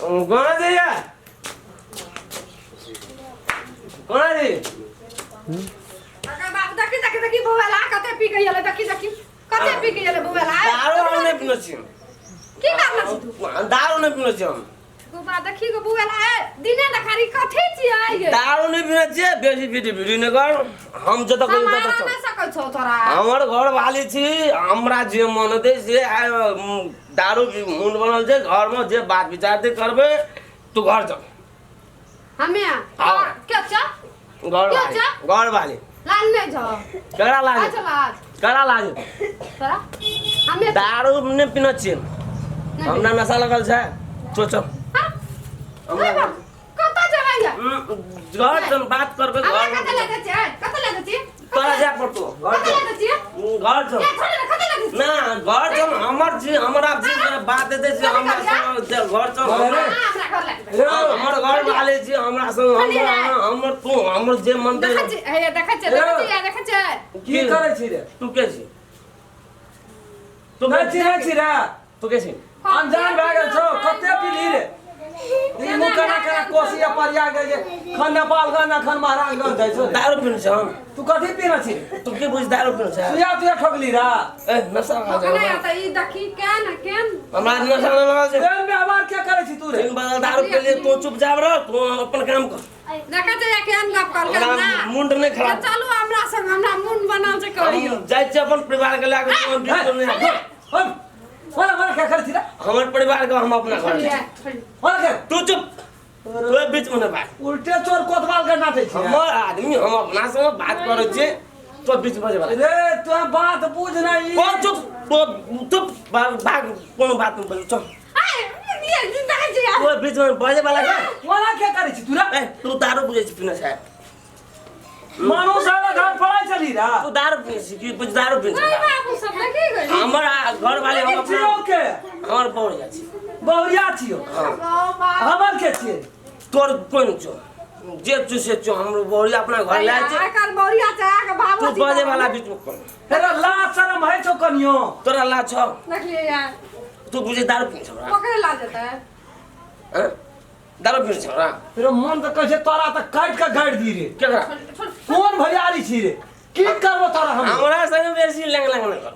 कोना दैया कोना दी अगर बाप देखी देखी देखी बौएला कते पी के गेलै देखी देखी कते पी के गेलै बौएला दारू हम नहि पीने छी की करना छी तू दारू नहि पीने छी हम गोबा देखी गो बौएला ए दिने देखारी कथी छियै ये दारू नहि पीने छियै बेसी पीटी पीटी नहि कर हम जतऽ कही समारा ततऽ चल नहि सकै छौ तोरा हमर घर वाली छी हमरा जे मन हेतै से आइ दारू मुंड बनल छै घरमे जे बात विचार ते करबै तू घर चल हमे हाँ। के छ घर क्यों वाली जा? घर वाली लाल नहीं जाओ ककरा लाज अच्छा लाज ककरा लाज तोरा हमे दारू नहि पीने छियै नहीं हमरा नशा लगल छै चो चल हाँ? हमरा नहीं बाप, कतऽ जेबै ये? घर चल बात करबै हमरा घर कतऽ लए जाइ छियै? कतऽ लए जाइ छियै? तोरा जाय पड़तो घर कतऽ चल लए जाइ छियै? घर चल ए, छोड़ ने, कतऽ लए जाइ छियै? ना घर चल हमर छी हमरा छी बात हेतै से हमरा संग घर चल अरे हाँ, हमरा घर लए जाइ। रे हमर घर वाले छी हमरा संग हमर हमर तू हमर जे मन दे देखै छियै, हे, देखै छियै, देखै छियै, देखै छियै। की करै छी रे तू के छी तू नहि चिन्है छी रे तू के छी अनजान भए गेल छौ कते पीली रे ई मुँह केना केना कोसी आ परिया गेल जे खन नेपालगंज अखन महाराजगंज जाइ छौ रे। दारू पीने छी हम तू कथी पीने छी तू के बुझ दारू पीने छै सुइया तुया ठोकली रे ए नशा लगा छै ओकरा तऽ ई देखी केन केन हमरा नशा नहि लगा छै प्रेम व्यवहार के करै छी तू रे तीन बदल दारू पी लिए तू चुप जाब रह तू अपन काम कर देखै छियै केहन गप करके हमरा ना मुंड नहि खराब चलू हमरा संग हमरा मुन बनल छै कहियो हम जाइ छी अपन परिवार के लए कऽ बीच में नहि आबी। बोला बोला क्या करै छी रे हमर परिवार के हम अपना घर छोड़िए जाइ। बोला के तू चुप तू बीच में नहि बात उल्टे चोर कोतवाल के नाचै छी हमर आदमी हम अपना संग बात करै छियै तो बीच में बजे रे तू बात बुझ नहीं कौन चुप तो चुप भाग भाग कोनो बात नहीं बोल चल तू बीच में बजे वाला के बोला क्या करै छी तू रे ए तू दारू बुझै छी पीने छै मानो साला घर पढ़ाई चली रा तू दारू पीने छी कि बुझ दारू पीने नहीं छी बाबू सब देखी गई हमर घर वाले हम अपना छियो के हमर पौड़ जाइ छी बहुरिया छियो हमर के छियै तोर कोन छौ जे छौ से छौ हमरो बहुरिया अपना घर लाए छै आइ काल्हि बहुरिया चाह के बाबू तू बजे वाला बीच में कोन तेरा लाज शरम है छौ कनियो तोरा ला छौ देखलिए यार तू बुझे दारू पीने छौ पकड़े ला जेतै हैं? दारू पीने छौ हमरा तेरो मन तऽ कहै छै तोरा तऽ काटि कऽ गाड़ि दी रे केकरा कोन भैयारी छी रे की करबो तोरा हम हमरा संगे बेसी लंग लंग नहि कर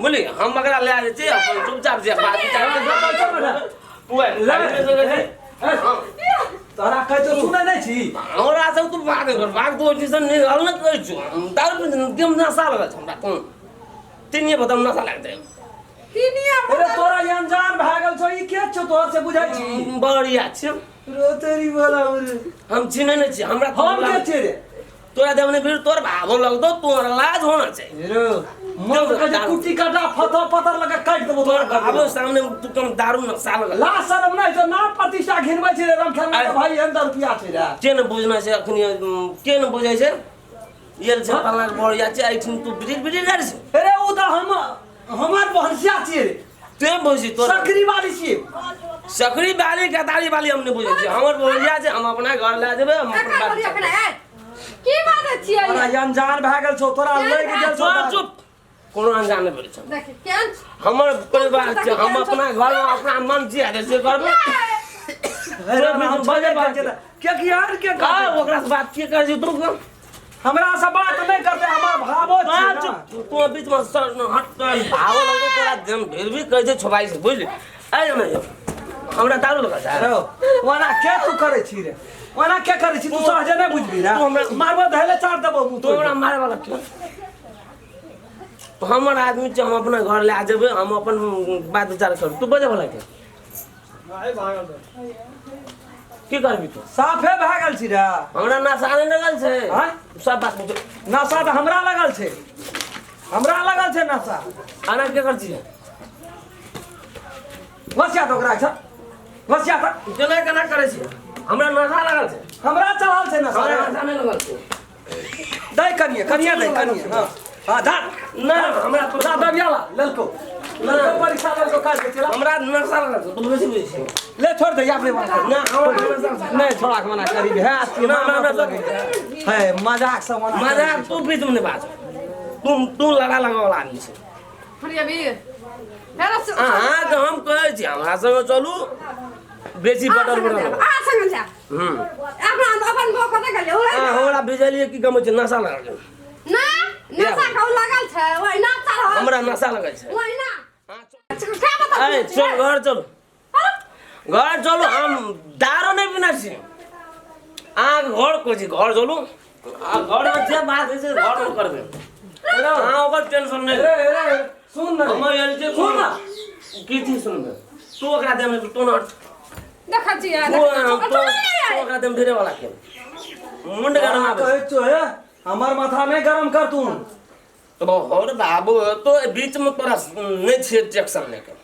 बुझली हम ओकरा लए जाइ छी अपन चुपचाप जे बात विचार तू आबि तोरा कहै छौ सुनै नहि छी हमरा सब तू बात कर बात तू ओहिसँ निकल नहि कहै छौ हम दारू पीने एकदम नशा लगल छै हमरा कोन तीनिए बोतल नशा लागि जाइ अरे तोरा ई अनजान भए गेल छौ ई के छौ तोहर से बुझै छी बढ़िया छै रो तेरी बोला रे हम चिन्है नहि छी हमरा हम के छियै रे तोरा जब नहि फिर तोर भावो लगतो तोर लाज होना चाहिए रो मन तऽ कहै छै कुट्टी काटा फतर पतर लगा काटि देबो तोर तोरा भावो सामने तू कम दारू नशा लगल लाज शरम नहि छौ ना प्रतिष्ठा घिनबै छै रे रामखेल अरे। भाई अंदर रुपया छै रे के ने बुझना छै अखनी के ने बुझै छै ये छै फलाना बढ़िया छै एहिठाम तू बिरिर बिरिर करै छै अरे ओ तऽ हम हमर भनसिया छियै रे ते बुझी तोर सकरी वाली छियै सकरी बाली गदारी बाली हम नहि बुझै छियै हमर बढ़िया छै हम अपना घर लए जेबै हम अपन एकर बात बोलिए एकरा ए की बाजै छियै तोरा अनजान भए गेल छौ तोरा लागि गेल छौ चुप चुप कोनो अनजान नहि बोलै छै देखी केहन हमर परिवार छै हम अपना घरमे अपना मन जे हेतै से करबै अरे हम बजे बात के की यार के का ओकरा से बात के करै छै तू हमरा से बात नहि करते हमर भावो छै बात ना। चुप तू बीच में सर हट भावो लगतो तोरा जम फिर भी कहै छै छोबाई से बुझली अरे नहि हमरा दारू लगा छै रौ, ओना के तू करै छी रे ओना के करै छी तू सहजे नहि बुझबी रे तू हमरा- मारबो धैले चाट देबो मुँह तू हमरा मारे वाला क्यों हमर आदमी छै हम अपना घर लए जेबै हम अपन बात विचार करू तू बजे वाला के की करबी तू साफे भए गेल छी रे हमरा नशा नहि लगल छै आँय? सब बात बुझ नशा तऽ हमरा लगल छै हमरा लगल छै नशा आना के कर छियै घसिया तऽ ओकरा छै घसिया तऽ केना केना करै छियै हमरा नशा लगल छै हमरा चढ़ल छै नशा हमरा नशा नहि लगल छै दै कनिए कनिए दै कनिए हँ हँ धर ना हमरा तो ला दबिया ला ललको ललको परीक्षा ललको काट के चला हमरा नशा लगल छै तू बेसी बुझै छी ले छोड़ दे अपने मना कर ना हमरा नशा नहीं छोड़ा के मना करी है ना, ना, ना, है मजाक से मना मजाक तू बीच में नहीं बाज तू तू लड़ा लगा वाला आदमी छै हरिया वीर हेरो अहाँके हम कहै छी हमरा संगे चलू बेसी बटर बटर अहाँ संगे जायब हम्म अपना अपन बो कतऽ गेलै ओ आ, हमरा भिजलियै की गमै छै नशा लगल छै ना नशा कहू लागल छै ओहिना चढ़ल हमरा नशा लगल छै ओहिना हाँ, चल। क्या बता अरे चल घर चलू घर चलू हम दारू नहि पीने छी अहाँ घर कहै छी घर चलू आ घरमे जे बात होइ छै घरमे करबै अहाँ ओकर टेंशन नहि रे रे सुन न हम आयल छी सुन न की चीज सुनबै तू ओकरा देमे तू न देखै छियै तू तू ओकरा देमे ढेरे वाला के मुंड गरम आबै कहै छौ हे हमर माथा नहि गरम कर तू तो और बाबू तो बीच में तोरा नहि छियै टेंशन नहि कर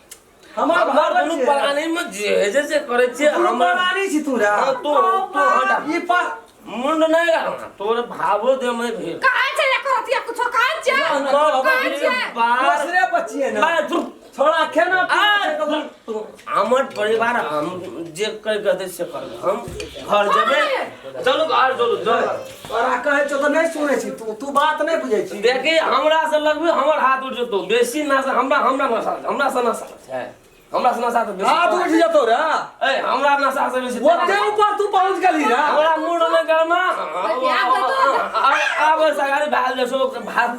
हमर हमर भाव दुनू प्राणी में जे होइ छै से करै छियै दुनू हमर प्राणी छी तू रे हाँ, तू तू हटा ई पर मुंड नहि गरमा तोर भावो दे में भेल कहै छै एको रतिया कुछो कहै छियै कहै छियै बार दोसरे बच्चिए ने बार चुप छोड़ा खेना आ, तू हमर परिवार हम जे कर के दे से करबै हम घर जेबै चलू घर चलू चल तोरा कहै छौ तऽ नहि सुनै छी तू तू बात नहि बुझै छी देखी हमरा से लगबे हमर हाथ उठ जेतौ बेसी नशा हमरा हमरा नशा हमरा से नशा छै हमरा से नशा तऽ बेसी हाथ उठ जेतौ रे ए हमरा नशा से बेसी ओते ऊपर तू पहुँच गेली रे हमरा मूड नहि गरमा आब सगारी भाल जसो भात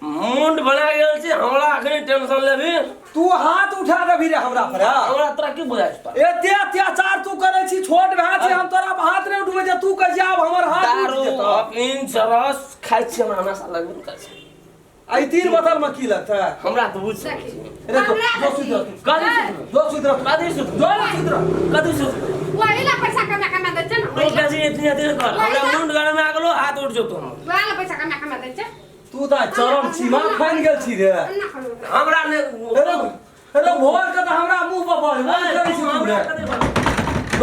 मुंड बना गेल छी हमरा अखनी टेंशन लेबी तू हाथ उठा देबी रे हमरा पर हाँ? हमरा तोरा की बुझाइ छौ एते अत्याचार तू करै छी छोट भाय छी हम तोरा पर हाथ नहि उठबै जे तू कहै छी आब हमर हाथ उठि दारू जेतौ अफीम चरस खाइ छी हमरा नशा लगबे नहि करै छै आ ई तीन बोतल में की लगतै हमरा तऽ बुझ सकै छी रे तो जो सुति रह तू। कथी सुतबै? जो सुति रह तू। कथी सुतबै? जो ना सुति रह कथी सुतबै? वही ला पैसा कमा कमा दै छै ने तू बेसी इतनी अथी नहि कर हमरा मुंड गरम आ गेलो हाथ उठि जेतौ हमर वही ला पैसा कमा कमा दै छै तू तऽ चरम सीमा फानि गेल छी रे ना करू हमरा नहि रे रे भोर के तऽ हमरा मुंह पर बज बंद करै छी तू रे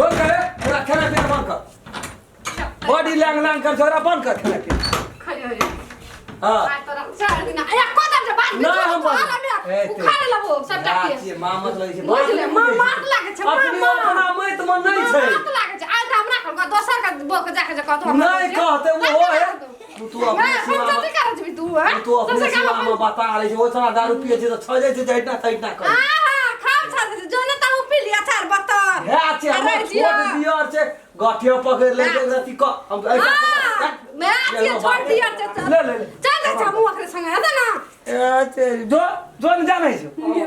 बंद करे ओकरा खाना पीना बंद कर बॉडी लैंग लैंग कर ओकरा बंद कर खाना पीना खरी हो हाँ आइ तोरा चार दिन एको दिन जे बात नहि हम बंद ए, ते- उखाड़ लेबो सबटा या के छियै, माँ मत लगै छै बुझले माँ मात लागै छै माँ अपने माँ अपना मैत मे नहि छै मात लागै छै आइ तऽ हमरा कहलको दोसर के बोक जाके जे कहतो नहि कहते ओहो है तू तू अपने सीमा पंचायती करै छबी तू हैं तू अपने सीमा मे बता रहे छै ओ छौड़ा दारू पिए छै तऽ छजै छै जहिना तहिना कर आहा खाउ छा जो न ताऊ पी लिया चार बत्तर हे छै हमर छोट दियर छै गठिया पकड़ ले छै रति क हम मैं छियै छोट दियर छै ले ले ले चल जा हमहूँ ओकरे संगे हेतै ना ए जो जो न जानै छै।